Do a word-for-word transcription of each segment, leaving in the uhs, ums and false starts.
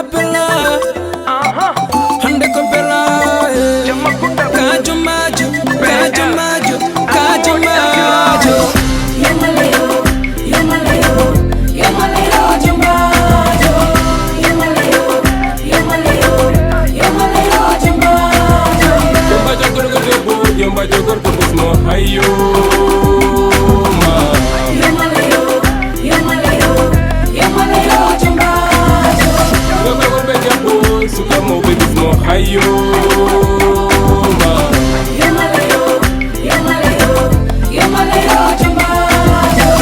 Bella, hande ko Bella, eh. Ka jummaajo, ka jummaajo, ka jummaajo. Jomba jogorgo debbo, jomba jogorgo kusmo, hayo ma. Suka mawɓe bismo, hayo ma.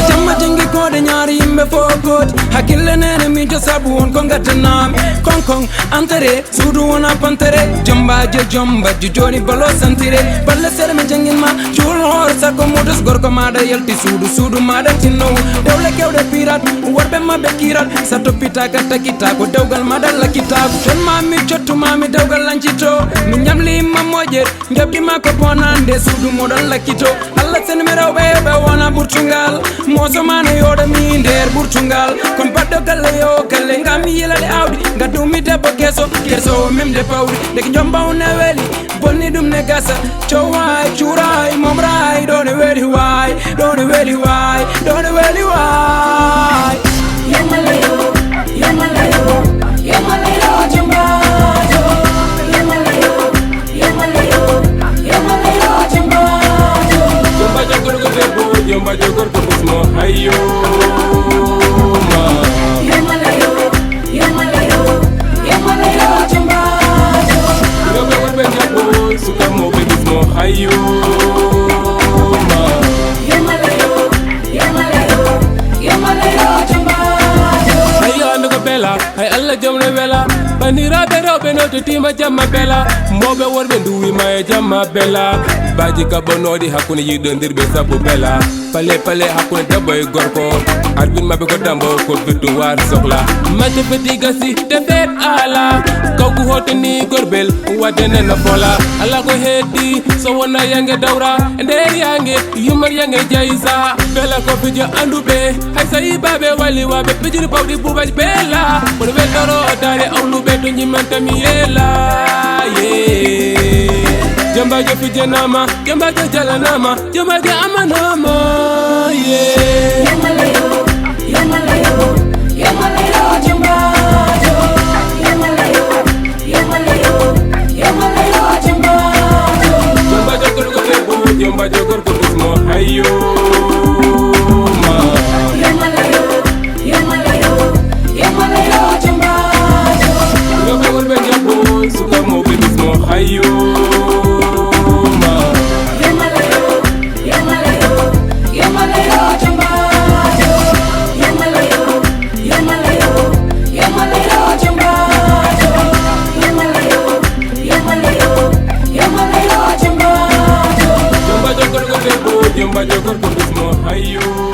Jamma jangi koɗe ñaari yimɓe fof kooti. Hakkille nene miijo sabu won ko ngattanami. Konkon entrée, suudu wona pantere. Jombajo jombajo joni balo santire. Balle seeɗa mi jangin ma. Juul hoore sakko mudos gorko maɗa yalti suudu, suudu maɗa tinnowo. Dewle kewɗe pirat, worɓe maɓɓe kirat. Sa toppitaka takita ko dewgal maɗa lakkita. Jon mami jottu mami dewgal lancito. Mi ñamli ma moƴƴer. Njaɓdi makko bonande suudu moɗon lakkito. Allah seni mi rewɓe ɓe wona ɓurtungal. Moso mana yoɗo mi nder ɓurtungal. Kon baɗɗo galle yo galle ngam yilade awdi. Ngaddu mi debbo keso, keso o memde pawdi. Ndeke jomba o ne weli, bonni ɗum ne gasa. Coway, curay, momray, ɗo ne weli way, ɗo ne weli way, ɗo ne weli way. Jomba jogorgo debbo, jomba jogorgo kusmo, hayo ma. Rewɓe worɓe jabbo, suka mawɓe bismo, hayo ma. Hayo ande ko bela. Hay Allah jom no wela, bandiraɓe rewɓe no to tima jamma bela. Mawɓe worɓe nduwima e jamma bela. Baji kaɓɓonoɗi hakkunde yiɗondirɓe sappo bela. Pale pale hakkunde debbo e gorko. Arbit maɓɓe ko dambo ko victoire sohla. Macce feti gasi te fet ala. Kawgu hotoni gorbel wadde nena fola. Ala ko heddi so wona yange dawra. E nder yange yummar yange jaysa. Bela ko fijo anduɓe. Hay so yii baaɓe wali waɓe pijiri pawɗi buubaji bela. Kono weltoro daare awluɓe to jimmantami yela. Ye jombajo fijanama, jombajo jalanama, jombajo amanama. Ye jombajo gorko debbo, jombajo gorko bismo, hayo ma. Rewɓe worɓe jabbo, suka mawɓe bismo, hayo ma. Jombajo gorko debbo, jombajo gorko bismo, hayo.